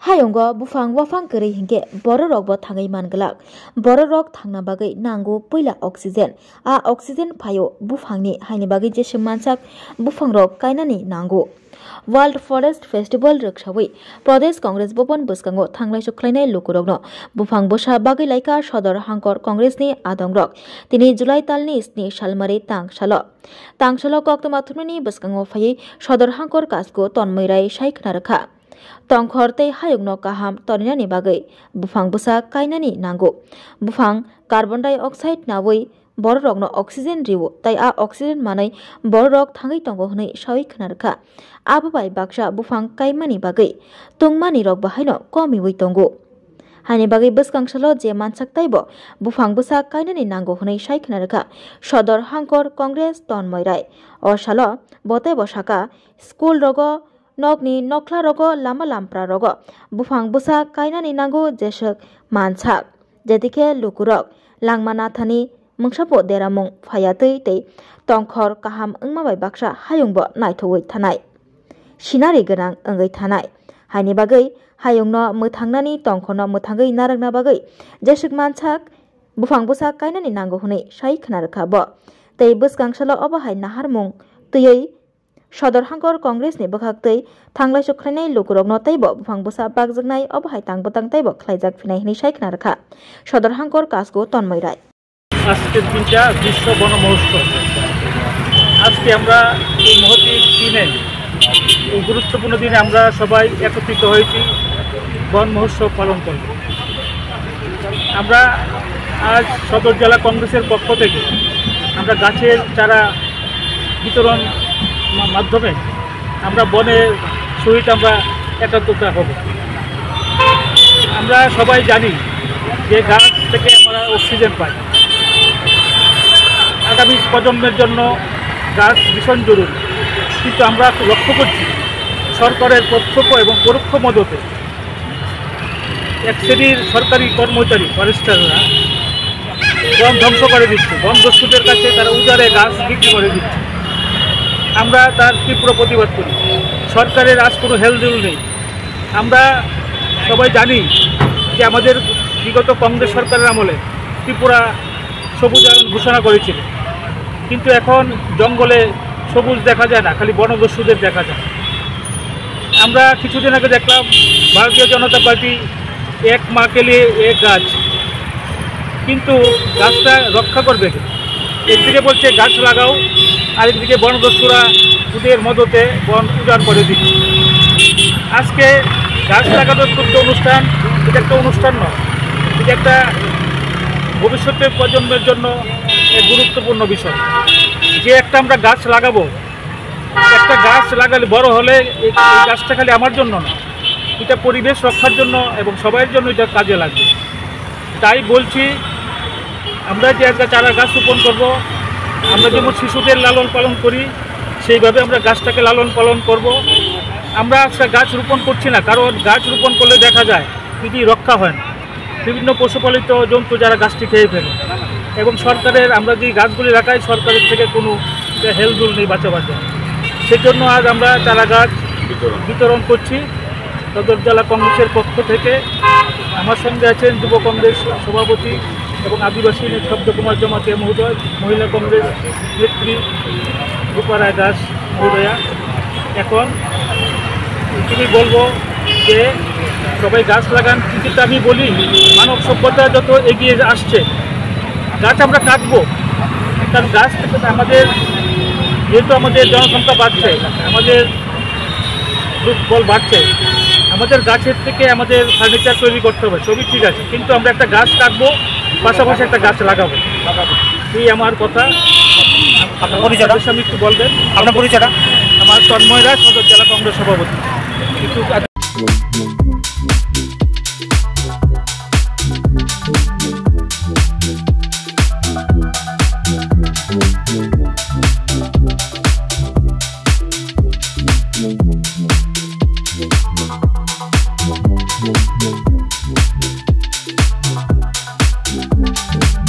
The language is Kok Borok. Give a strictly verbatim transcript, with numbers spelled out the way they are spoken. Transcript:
Hayungo buphang waphang kwrwi hinkhe bororokbo thangwi man glak. Bororok thangna bagwi nango puila oxygen. A oxygen phaio buphangni, haini bagwi jeswk mansak buphangrok kainani nango. World Forest Festival rwksawi Pradesh Congress Bhavan bwskango thanglai sukhlainai lukurokno buphang bwsa bagwi laikha Sodor Hangkor Congressni adongrok. Tini July talni sni salmari tang salo. Tang salo koktwma thumnani bwskango phaiwi Sodor Hangkor Kasku Tonmwi Rai sai khna rwkha. Tongkhor tei hayungno kaham toninani bagwi buphang bwsa kainani nango. Buphang carbon dioxide nawi bororokno oxygen rio, tei a oxygen manwi bororok thangwi tongo hwnwi sawi khna rwkha. Abo bai baksa buphang kaimani bagwi tungmani rok bahaino komiwi tongo. Haini bagwi bwskang salo je mansak taibo buphang bwsa kainani nango hwnwi sai khna rwkha Sodor Hangkor Congress Tonmoi Rai. O salo bo teibo saka, school rogo, nokni nokhla rogo, lama lampra rogo buphang bwsa kainani nango jeswk mansak. Jetikhe lukurok langma nathani mungsapo deramung phaiya twi tei tongkhor kaham wngma bai baksa hayungbo naithogwi thanai, sinari gwnang wngwi thanai. Haini bagwi hayungno mwthangnani tongkhorno mwthangwi narwkna bagwi jeswk mansak buphang bwsa kainani nango hwnwi sai khna rwkha bo. Tei bwskang salo obo hai naharmung twiwi Sodor Hangkor Congressni bwkhaktwi thanglai sukhlainai lukurokno teibo buphang bwsa bakjaknai obo hai tang bwtang teibo khlaijak phinai hwnwi sai khna rwkha Sodor Hangkor Kasku Tonmoi Rai. আজকের দিনটা বিশ্ব বন মহোৎসব। আজকে আমরা এই মহতী দিনে, এই গুরুত্বপূর্ণ দিনে আমরা সবাই একত্রিত হয়েছি বন মহোৎসব পালন করব। আমরা আজ সদর জেলা কংগ্রেসের পক্ষ থেকে আমরা গাছের চারা বিতরণ মা-, মাধ্যমে আমরা বনের সহিত আমরা একাত্মতা হব। আমরা সবাই জানি যে গাছ থেকে আমরা অক্সিজেন পাই। আগামী প্রজন্মের জন্য গাছ ভীষণ জরুরি, কিন্তু আমরা লক্ষ্য করছি সরকারের প্রত্যক্ষ এবং পরোক্ষ মদতে এক শ্রেণীর সরকারি কর্মচারী, ফরেস্টাররা বন ধ্বংস করে দিচ্ছে, বন দস্যুদের কাছে তারা উজাড়ে গাছ বিক্রি করে দিচ্ছে। আমরা তার তীব্র প্রতিবাদ করি। সরকারের আজ কোনো হেলদোল নেই। আমরা সবাই জানি যে আমাদের বিগত কংগ্রেস সরকারের আমলে ত্রিপুরা সবুজায়ন ঘোষণা করেছিল, কিন্তু এখন জঙ্গলে সবুজ দেখা যায় না, খালি বনদস্যুদের দেখা যায়। আমরা কিছুদিন আগে দেখলাম ভারতীয় জনতা পার্টি এক মা কে লিয়ে এক গাছ, কিন্তু গাছটা রক্ষা করবে কে? একদিকে বলছে গাছ লাগাও, আরেকদিকে বনদস্যুরা ওদের মদতে বন উজাড় করে দিচ্ছে। আজকে গাছ লাগানোর শুদ্ধ অনুষ্ঠান, এটা একটা অনুষ্ঠান নয়, এটা একটা ভবিষ্যতের প্রজন্মের জন্য এক গুরুত্বপূর্ণ বিষয়। যে একটা আমরা গাছ লাগাবো, একটা গাছ লাগালে, বড় হলে এই, এই গাছটা খালি আমার জন্য না, এটা পরিবেশ রক্ষার জন্য এবং সবার জন্য এটা কাজে লাগবে। তাই বলছি, আমরা যে একটা চারা গাছ রোপণ করব, আমরা যেমন শিশুদের লালন পালন করি, সেইভাবে আমরা গাছটাকে লালন পালন করব। আমরা একটা গাছ রোপণ করছি না, কারণ গাছ রোপণ করলে দেখা যায় যদি রক্ষা হয় না, বিভিন্ন পশুপালিত জন্তু যারা গাছটি খেয়ে ফেলে, এবং সরকারের, আমরা যে গাছগুলি লাগাই, সরকারের থেকে কোনো হেলদোল নেই বাঁচাবার জন্য। সেজন্য আজ আমরা চারা গাছ বিতরণ। বিতরণ করছি সদর জেলা কংগ্রেসের পক্ষ থেকে। আমার সঙ্গে আছেন যুব কংগ্রেস সভাপতি এবং আদিবাসী নেতা শব্দ কুমার জমাতিয়া মহোদয়, মহিলা কংগ্রেস নেত্রী রূপা রায় দাস মহোদয়া। এখন এটুকুই বলবো যে সবাই গাছ লাগান, কিন্তু আমি বলি, মানব সভ্যতা যত এগিয়ে আসছে, গাছ আমরা কাটবো, কারণ গাছ থেকে আমাদের, যেহেতু আমাদের জনসংখ্যা বাড়ছে, আমাদের লোকবল বাড়ছে, আমাদের গাছের থেকে আমাদের ফার্নিচার তৈরি করতে হবে, সবই ঠিক আছে, কিন্তু আমরা একটা গাছ কাটবো, পাশাপাশি একটা গাছ লাগাবো। এই আমার কথা। আপনার পরিচয়টা? আপনার সামনে একটু বলবেন। আপনার পরিচয়টা? আমার তন্ময় রায়, সদর জেলা কংগ্রেস সভাপতি। কিছু